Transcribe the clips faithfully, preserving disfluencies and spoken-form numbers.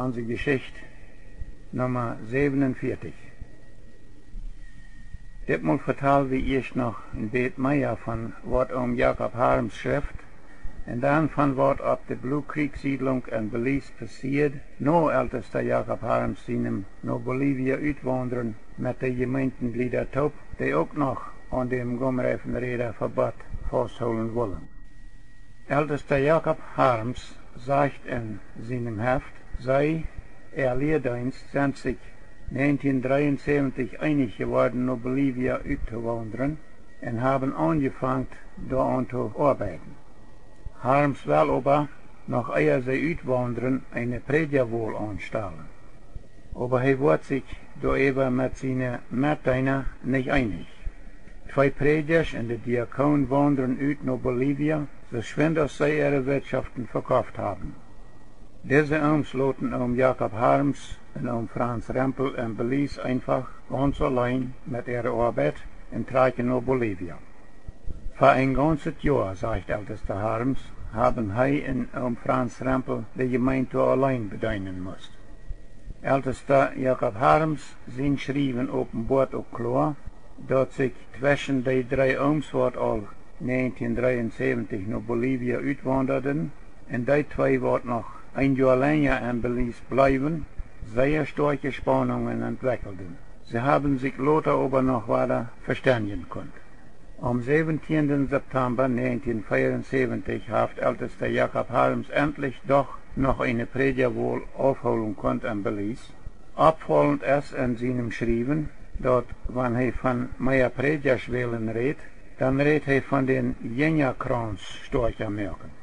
Onse Jeschicht Numma säwenunvieetich. Ditmol vetal wie ieescht noch een bät mea von waut Oom Jakob Harms schrift un dan von waut opp de Blue Creek Siedlunk en Belize passieed, no Eltesta Jakob Harms sienem no Bolivia utwaundren met de Jemeentenjlieda toop, dee uk noch aun däm Gumreifenräda Vebott fausthoolen wullen. Eltesta Jakob Harms sajcht en sienem Heft, see, äa Lieedeenst, sent sikj näajentieen dreeunsäwentich eenich jeworden, no Bolivia uttowaundren un haben aunjefangen, doa aun to oabeiden. Harms well oba, noch ea see utwaundren, eene Prädjawol aunstalen. Oba hee wudd sikj doaräwa met siene Metdeena nich eenich. Twee Prädjasch un de Diakoon waundren ut no Bolivia, soo schwind aus see äare Wirtschoften vekoft haben. Dise Ooms loten Oom Jakob Harms un Oom Franz Rempel en Belize eenfach gaunz auleen met äare Oabeit un trakjen no Bolivia. Fa een gaunzet Joa, sajcht Eltesta Harms, haben hee un Oom Franz Rempel de Jemeent auleen bedeenen must. Eltesta Jakob Harms sien Schriewen openboat uk kloa, daut sikj tweschen dee dree Ooms, waut aul näajentieen dreeunsäwentich no Bolivia utwaundaden, un dee twee, waut noch een Joa lenja en Belize bleewen, sea stoakje Spaunungen entwekjelden. See haben sikj lota oba noch wada vestendjen kunt. Aum säwentieenden September näajentieen veeunsäwentich haft Eltesta Jakob Harms entlich doch noch eene Prädjawol aufhoolen kunt en Belize. Oppfaulent es en sienem Schriewen, daut wan hee von mea Prädjasch wälen rät, dan rät hee von dän Jinjakrauns stoakja moaken.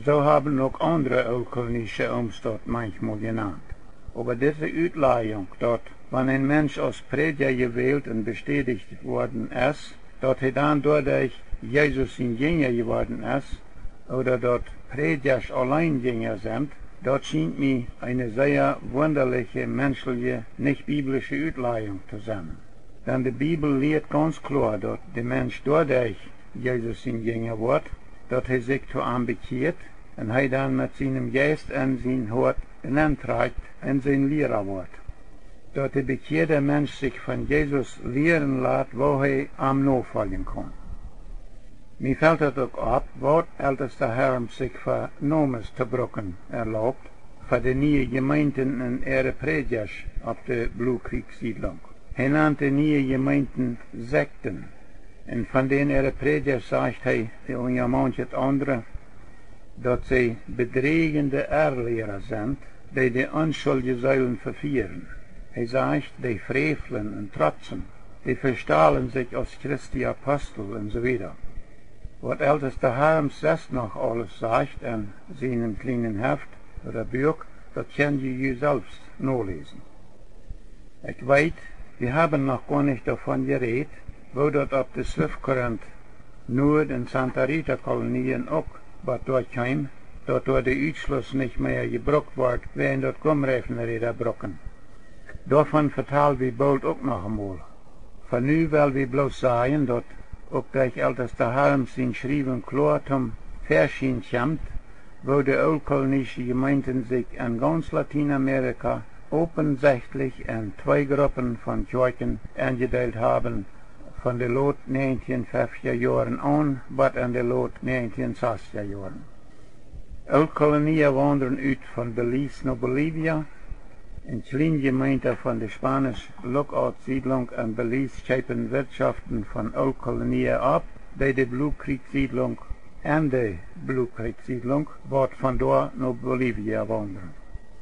Soo haben uk aundre ooltkolonische Ooms daut manchmol jenant. Oba dise Utlajunk, daut wan een Mensch aus Prädja jewält un bestädicht worden es, daut hee dan doaderch Jesus sien Jinja jeworden es, ooda daut Prädjasch auleen Jinja sent, daut schient mie eene sea wundaliche, menschliche, nich biblische Utlajunk to sennen. Dan de Bibel lieet gaunz kloa, daut de Mensch doaderch Jesus sien Jinja woat, daut hee sikj to am bekjieet un hee dan met sienem Jeist en sien Hoat nentrakjt un sien Liera woat. Daut de bekjieede Mensch sikj von Jesus lieren lat, woo hee am nofoljen kaun. Mie felt daut uk opp, waut Eltesta Harms sikj fa Nomes to brucken erlaubt, fa de niee Jemeenten un äare Prädjasch opp de Blue Creek Siedlunk. Hee nant de niee Jemeenten Sekten, un von dän äare Prädjasch sajcht hee, unja maunchet aundre, daut see bedräajende Errliera sent, dee de onschuldje Seelen vefieren. Hee sajcht, dee fräflen un trotzen, dee vestalen sikj aus Christi Apostel un soo wieda. Waut Eltesta Harms sest noch aules sajcht en sienem kjlienen Heft ooda Buak, daut kjenn jie ju selfst noläsen. Ekj weet, wie haben noch goanich doavon jerät, woo daut opp de Swift Current Nuad un Santa Rita Kolonien uk waut doa kjeem, daut doa de Utschluss nich mea jebrukt wort, wäajen daut Gumreifenräda bruken. Doavon vetal wie boolt uk noch emol. Fa nu well wie bloos sajen, daut uk derch Eltesta Harms sien Schriewen kloa toom Väaschien kjemt, woo de ooltkolonische Jemeenten sikj en gaunz Latienamerika opensechtlich en twee Gruppen von Kjoakjen enjedeelt haben, von de lot näajentieen feftja Joaren aun bat en de lot näajentieen sastja Joaren. Ooltkolonia waundren ut von Belize no Bolivia, un Kjlienjemeenta von de Spanish Lookout Siedlunk en Belize kjeepen Wirtschoften von Ooltkolonia opp, dee de Blue Creek Siedlunk en de Blue Creek Siedlunk, waut von doa no Bolivia waundren.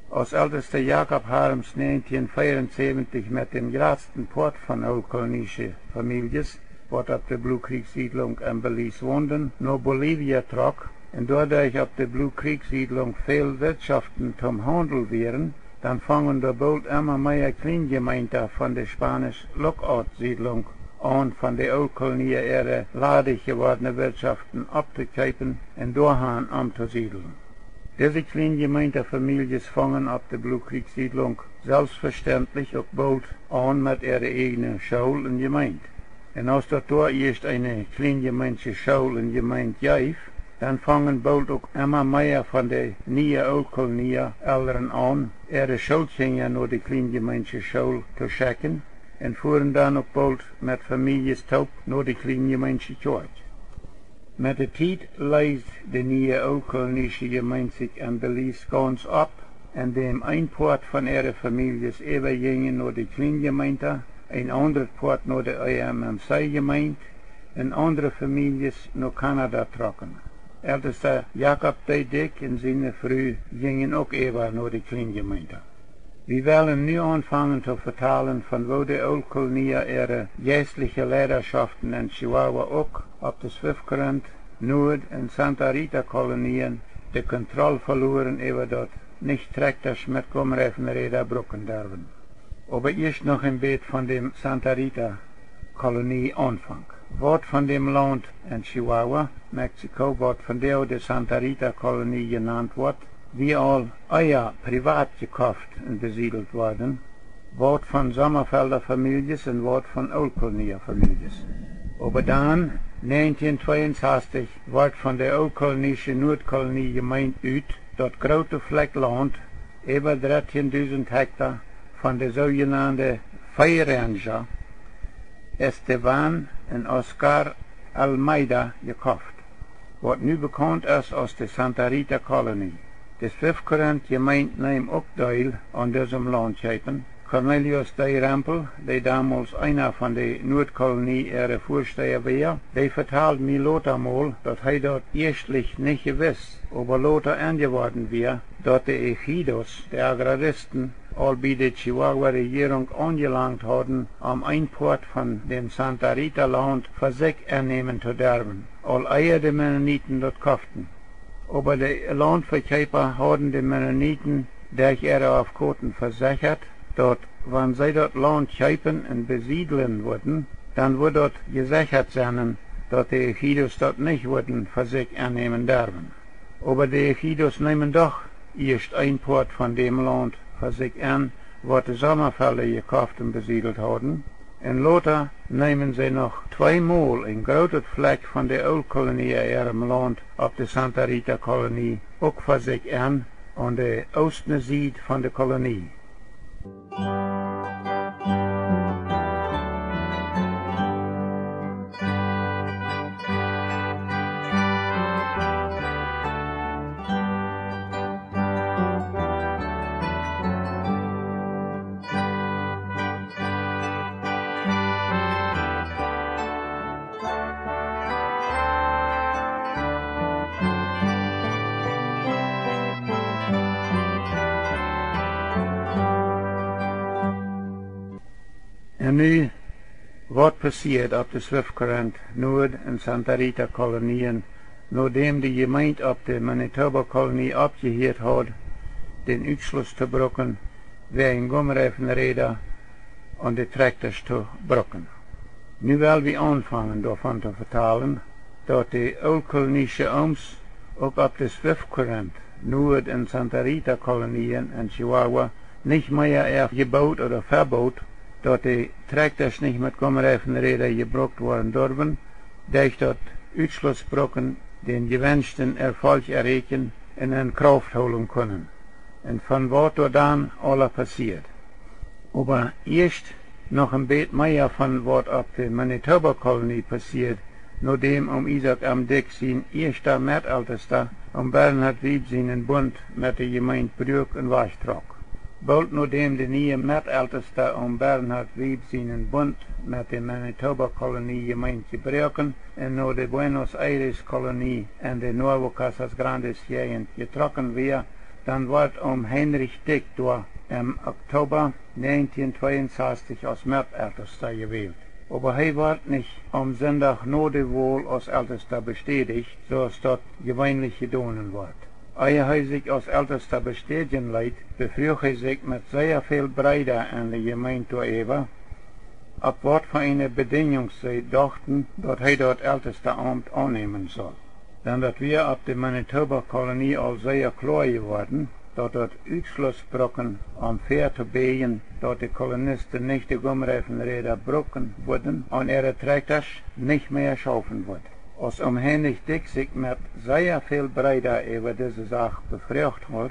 Aus Eltesta Jakob Harms näajentieen veeunsäwentich met dän jratsten Poat von ooltkolonische Famieljes, waut opp de Blue Creek Siedlunk en Belize woonden, no Bolivia trock un doaderch opp de Blue Creek Siedlunk väl Wirtschoften toom Haundel wieren, dan fungen doa boolt emma mea Kjlienjemeenta von de Spanish Lookout Siedlunk aun, von de Ooltkolonia äare ladich jewordne Wirtschoften opptokjeepen un doahan omtosiedeln. Dise Kjlienjemeenta Famieljes fungen opp de Blue Creek Siedlunk selfstvestentlich uk boolt aun met äare ieejne School un Jemeent. Un aus daut doa ieescht eene Kjlienjemeentsche School un Jemeent jeef, Dan fungen boolt uk emma mea von de niee Ooltkolonia Elren aun, äare Schoolkjinja no de Kjleenjemeensche School to schekjen un fuaren dan uk boolt met Famieljes toop no de Kjleenjemeensche Kjoakj. Met de Tiet leest de niee Ooltkoloniesche Jemeent sikj en Belize gaunz opp, endäm een Poat von äare Famieljes äwajinjen no de Kjleenjemeenta, een aundret Poat no de E M M C Jemeent un aundre Famieljes no Kanada trocken. Eltesta Jakob D. Dyck un siene Fru jinjen uk äwa no de Kjleenjemeenta. Wie wellen nu aunfangen to vetalen von woo de Ooltkolonia äare jeistliche Leidaschoften en Chihuahua uk opp de Swift Current, Nuad un Santa Rita Kolonieen de Kontroll veloaren äwa daut nich Trakjtasch met Gumreifenräda brucken derwen. Oba ieescht noch een bät von däm Santa Rita Kolonie aunfank. Waut von däm Launt en Chihuahua, Mexiko, waut vondoag de Santa Rita Kolonie jenant woat, wia aul ea privat jekoft un besiedelt worden, waut von Sommafelda Famieljes un waut von Ooltkolonia Famieljes. Oba dan, näajentieen tweeunsastich, wort von de Ooltkoloniesche Nuadkolonie Jemeent ut daut groote Flekj Launt, äwa dartieen dusent Hekta, von de soojenande Veeranger Esteban un Oscar Almeida jekoft, waut nu bekaunt es aus de Santa Rita Kolonie. De Swift Current Jemeent neem uk Deel aun disem Launt kjeepen. Cornelius D. Rempel, dee domols eena von de Nuadkolonie äare Väasteja wia, dee vetald mie lota mol, daut hee daut ieeschtlich nich jewist, oba lota enjeworden wia, daut de Ejidos, de Agraristen, aul bie de Chihuahua Rejierunk aunjelangt hauden, om een Poat von däm Santa Rita Launt fa sikj ennämen to derwen, aul ea de Mennoniten daut koften. Oba de Launtvekjeepa hauden de Mennoniten derch äare Aufkoten vesechat, daut wan see daut Launt kjeepen un besiedlen wudden, dan wudd daut jesechat sennen, daut de Ejidos daut nich wudden fa sikj ennämen derwen. Oba de Ejidos neemen doch ieescht een Poat von däm Launt fa sikj enn, waut de Sommafelda jekoft un besiedelt hauden, un lota neemen see noch tweemol een grootet Flekj von de Ooltkolonia äarem Launt opp de Santa Rita Kolonie uk fa sikj enn, aun de oostne Sied von de Kolonie. Un nu, waut passieed opp de Swift Current Nuad un Santa Rita Kolonieen, nodäm de Jemeent opp de Manitoba Kolonie oppjehieet haud, dän Utschluss to brucken, wäajen Gumreifenräda aun de Trakjtasch to brucken. Nu well wie aunfangen doavon to vetalen, daut de Ooltkoloniesche Ooms uk opp de Swift Current Nuad un Santa Rita Kolonieen en Chihuahua nich mea äa jeboot ooda veboot, daut de Trakjtasch nich met Gumreifenräda jebrukt woaren durwen, derch daut Utschluss brucken dän jewenschten Erfolg erreichen un en Krauft hoolen kunnen, un von waut doa dan aula passieed. Oba ieescht noch een bät mea von waut opp de Manitoba Kolonie passieed, nodäm Oom Isaak M. Dyck sien ieeschta Meteltesta, Oom Bernhard Wiebe, sienen Bunt met de Jemeent bruak un wajchtrock. Boolt nodäm de niee Meteltesta, Oom Bernhard Wiebe, sienen Bunt met de Manitoba Kolonie Jemeent jebroaken un no de Buenos Aires Kolonie en de Nuevo Casas Grandes Jäajent jetrocken wia, dan wort Oom Heinrich Dyck doa em Oktoba näajentieen tweeunsastich aus Meteltesta jewält. Oba hee wort nich aum Sindach no de Wol aus Eltesta bestädicht, soo aus daut jeweenlich jedonen wort. Ea hee sikj aus Eltesta bestädjen leet, befruach hee sikj met sea väl Breeda en de Jemeent doaräwa, opp waut fa eene Bedinjunk see dochten, daut hee daut Eltestaaumt aunnämen sull. Dan daut wia opp de Manitoba Kolonie aul sea kloa jeworden, daut daut Utschluss brucken, om väatobeijen, daut de Kolonisten nich de Gumreifenräda brucken wudden, aun äare Trakjtasch nich mea schaufen wudd. Aus Om Heinrich Dyck sikj met sea väl Breeda äwa dise Sach befroacht haud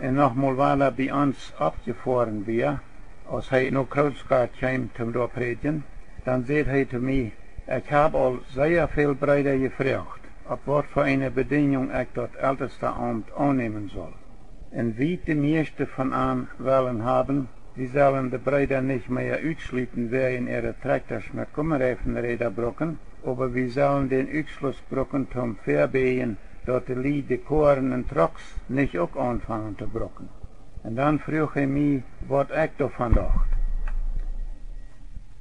un nochmol wada bie ons oppjefoaren wia, aus hee no Kroonsgart kjeem toom doa prädjen, dan säd hee to mie: Ekj hab aul sea väl Breeda jefroacht, opp waut fa eene Bedinjunk ekj daut Eltestenaumt aunnämen sull. Un wiet de mieeschte von an wellen haben, wie sellen de Breeda nich mea utschluten wäajen äare Trakjtasch met Gumreifenräda bruken, oba wie sellen dän Utschluss bruken toom väabäajen, daut de Lied de Koaren un Trucks nich uk aunfangen to bruken. Un dan fruach hee mie, waut ekj doavon docht,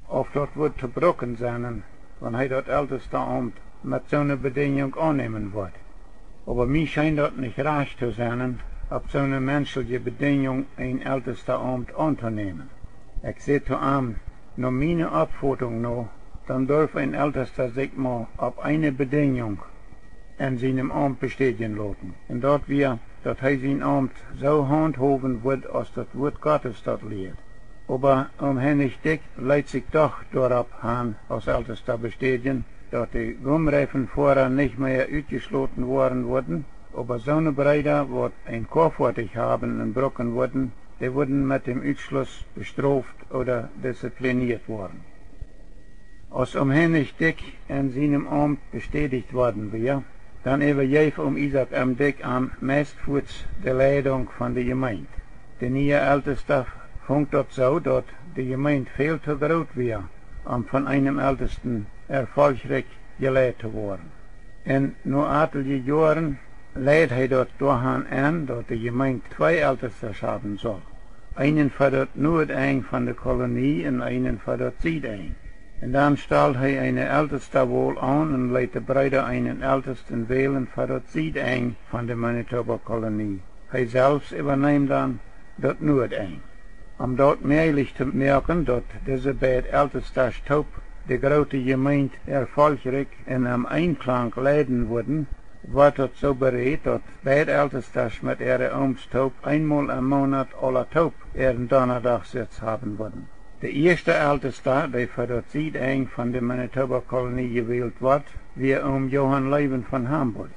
auf daut wudd to bruken sennen, wan hee daut Eltestenaumt met soone Bedinjunk aunnämen wudd. Oba mie scheen daut nich rajcht to sennen, opp soone menschelje Bedinjunk een Eltestenaumt auntonämen. Ekj säd to am: No miene Oppfotunk no, dan durf een Eltesta sikj mau opp eene Bedinjunk en sienem Aumt bestädjen loten, un daut wia, daut hee sien Aumt soo haundhowen wudd, aus daut Wuat Gottes daut lieet. Oba Om Heinrich Dyck leet sikj doch doaropp han aus Eltesta bestädjen, daut de Gumreifenfoara nich mea utjeschloten woaren wudden, oba soone Breeda, waut een Koafoatich haben un bruken wudden, dee wudden met däm Utschluss bestroft ooda disziplinieet woaren. Aus Om Heinrich Dyck en sienem Aumt bestädicht worden wia, dan äwajeef Om Isaak M. Dyck am meist fuats de Leidunk von de Jemeent. De niea Eltesta funk daut soo, daut de Jemeent väl to groot wia, om von eenem Eltesten erfolchrikj jeleit to woaren. Un no atelje Joaren leid hee daut doahan en, daut de Jemeent twee Eltestasch haben sull: eenen fa daut Nuadenj von de Kolonie un eenen fa daut Siedenj. Un dan stald hee eene Eltestawol aun un leet de Breeda eenen Eltesten wälen fa daut Siedenj von de Manitoba Kolonie. Hee selfst äwaneem dan daut Nuadenj. Om daut mäajlich to moaken, daut dise beid Eltestasch toop de groote Jemeent erfolchrikj un em Eenklank leiden wudden, wort daut soo berät, daut beid Eltestasch met äare Ooms toop eenmol em Moonat aula toop äaren Donnadachsitz haben wudden. De ieeschta Eltesta, dee fa daut Siedenj von de Manitoba Kolonie jewält wort, wia Om Johan Loewen von Hamburg.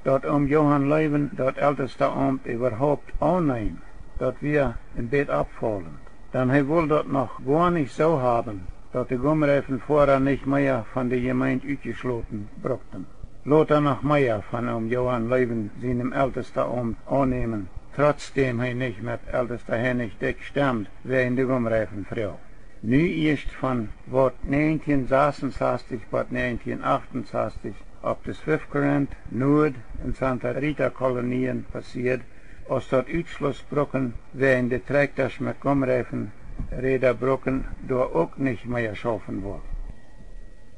Daut Om Johan Loewen daut Eltestaaumt äwahaupt aunneem, daut wia een bät oppfaulent, dan hee wull daut noch goa nich soo haben, daut de Gumreifenfoara nich mea von de Jemeent utjeschloten brukten. Lota noch mea von Om Johan Loewen sienem Eltestaaumt aunnämen, trotsdäm hee nich met Eltesta Heinrich Dyck stemd wäajen de Gumreifenfroag. Nu ieescht von waut näajentieen sasunsastich bat näajentieen achtensastich opp de Swift Current, Nuad un Santa Rita Kolonien passieed, aus daut Utschluss bruken wäajen de Trakjtasch met Gumreifen Räda bruken doa uk nich mea schaufen wull.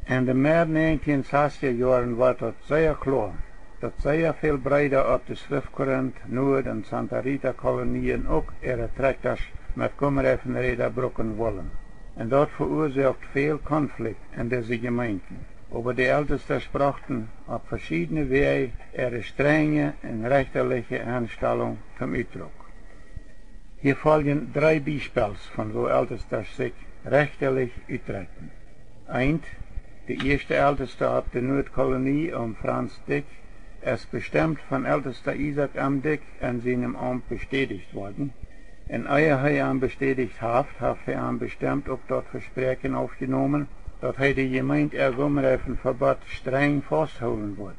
En de Med näajentieen sastja Joaren wort daut sea kloa, daut sea väl Breeda opp de Swift Current, Nuad un Santa Rita Kolonien uk äare Trakjtasch met Gumreifen Räda bruken wullen. Un daut veuasoakt väl Konflikt en dise Jemeenten. Oba de Eltestasch brochten opp veschiedne Wäaj äare strenje un rechtaliche Enstalunk toom Utdruck. Hia foljen dree Biespels von woo Eltestasch sikj rechtalich utdrekjten. Eent: De ieeschte Eltesta opp de Nuadkolonie, Om Franz Dyck, es bestemt von Eltesta Isaak M. Dyck en sienem Aumt bestädicht worden. Un ea hee am bestädicht haft, haft hee am bestemt uk daut Vespräakjen aufjenomen, daut hee de Jemeent äa Gumreifenvebott strenj fausthoolen wudd.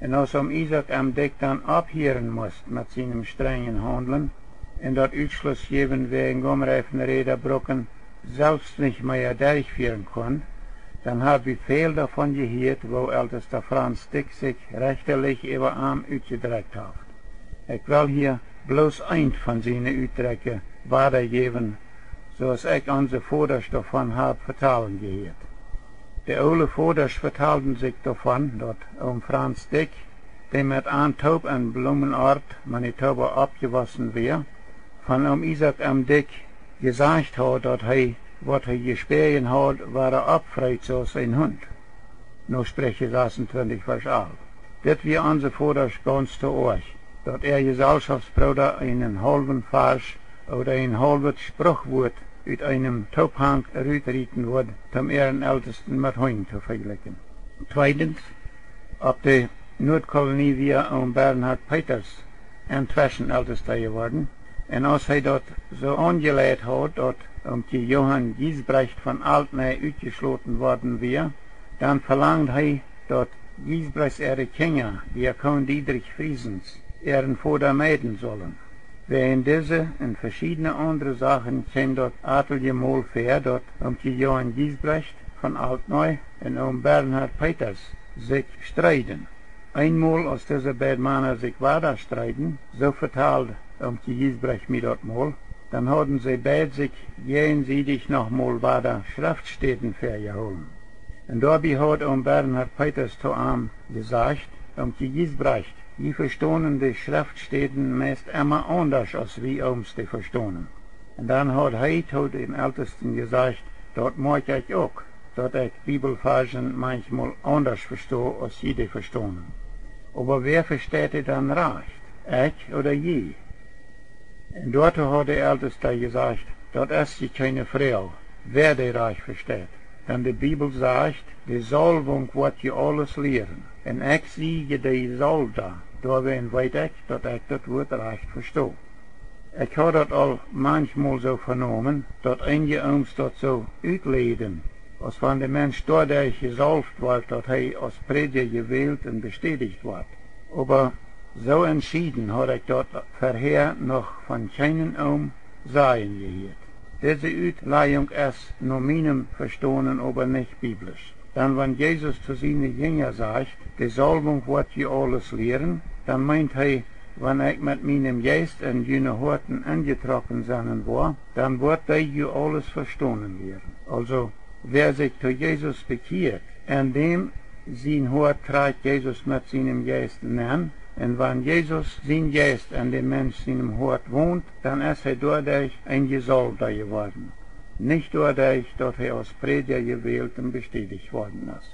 Un aus Om Isaak M. Dyck dan opphieren must met sienem strenjen Haundlen un daut Utschluss jäwen wäajen Gumreifen Räda bruken selfst nich mea derchfieren kunn, dan hab wie väl doavon jehieet, woo Eltesta Franz Dyck sikj rechtalich äwa am utjedrekjt haft. Ekj well hia bloos eent von siene Utdrekje wadajäwen, soo aus ekj onse Vodasch doavon hab vetalen jehieet. De oole Vodasch vetalden sikj doavon, daut Om Franz Dyck, dee met an toop en Blumenort, Manitoba, oppjewossen wia, von Om Isaak M. Dyck jesajcht haud, daut hee, waut hee jespäajen haud, wada oppfreet soo aus een Hunt. No Spricha sasuntwintich, Varsch alf. Dit wia onse Vodasch gaunz to oajch, daut äa Jesalschoftsbrooda eenen haulwen Varsch ooda een haulwet Spruchwuat ut eenem Toophank rutrieten wudd, toom äaren Eltesten met Hunj to vejlikjen. Tweedens: Opp de Nuadkolonie wia Oom Bernhard Peters entweschen Eltesta jeworden. Un aus hee daut soo aunjeleit haud, daut Oomkje Johann Giesbrecht von Altneu utjeschloten worden wia, dan velangd hee, daut Giesbrechts äare Kjinja, Diakon Diedrich Friesens, äaren Voda meiden sullen. Wäajen dise un veschiedne aundre Sachen kjeem daut atelje Mol väa, daut Oomkje Johann Giesbrecht von Altneu un Oom Bernhard Peters sikj streeden. Eenmol, aus dise beid Mana sikj wada streeden, soo vetald Oomkje Giesbrecht mie daut mol, dan hauden see beid sikj jäajensiedich noch mol wada Schreftstäden väajehoolen. Un doabie haud Oom Bernhard Peters to am jesajcht: Oomkje Giesbrecht, jie vestonen de Schreftstäden meist emma aundasch aus wie Ooms dee vestonen. Un dan haud hee to dän Eltesten jesajcht: Daut moakj ekj uk, daut ekj Bibelvarzen manchmol aundasch vesto aus jie dee vestonen. Oba wäa vesteit dee dan rajcht, ekj ooda jie? Un doatoo haud de Eltesta jesajcht: Daut es je kjeene Froag, wäa dee rajcht vesteit. Dan de Bibel sajcht: De Saulwunk woat je aules lieren. Un ekj sie je de Jesaulwda, doawäajen weet ekj, daut ekj daut Wuat rajcht vesto. Ekj haud daut aul manchmol soo venomen, daut eenje Ooms daut soo utläden, aus wan de Mensch doaderch jesaulft woat, daut hee aus Prädja jewält un bestädicht woat. Oba soo entschieden haud ekj daut verhäa noch von kjeenen Oom sajen jehieet. Dise Utlajunk es no mienem Vestonen oba nich biblisch. Dan wan Jesus to siene Jinja sajcht: De Saulwunk woat je aules lieren, dan meent hee: Wan ekj met mienem Jeist en june Hoaten enjetrocken sennen woa, dan woat dee ju aules vestonen lieren. Aulsoo, wäa sikj to Jesus bekjieet, en däm sien Hoat trakjt Jesus met sienem Jeist nenn, un wan Jesus sien Jeist en däm Mensch sienem Hoat wont, dan es hee doaderch een Jesaulwda jeworden, nich doaderch, daut hee aus Prädja jewält un bestädicht worden es.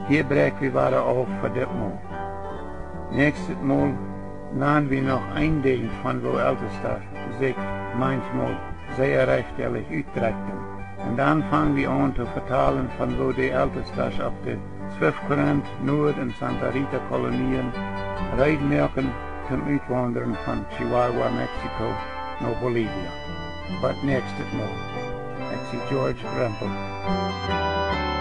Hia bräakj wie wada auf fa dit Mol. Näakjstet Mol nan wie noch een Dinkj von woo Eltesta sikj manchmol sea rajchtjälich utdrekjten. Un dan fang wie aun to vetalen von woo de Eltestasch opp de Swift Current, Nuad un Santa Rita Kolonien reed moaken toom Utwaundren von Chihuahua, Mexiko no Bolivia. Bot näakjstet Mol. Ekj sie George Rempel.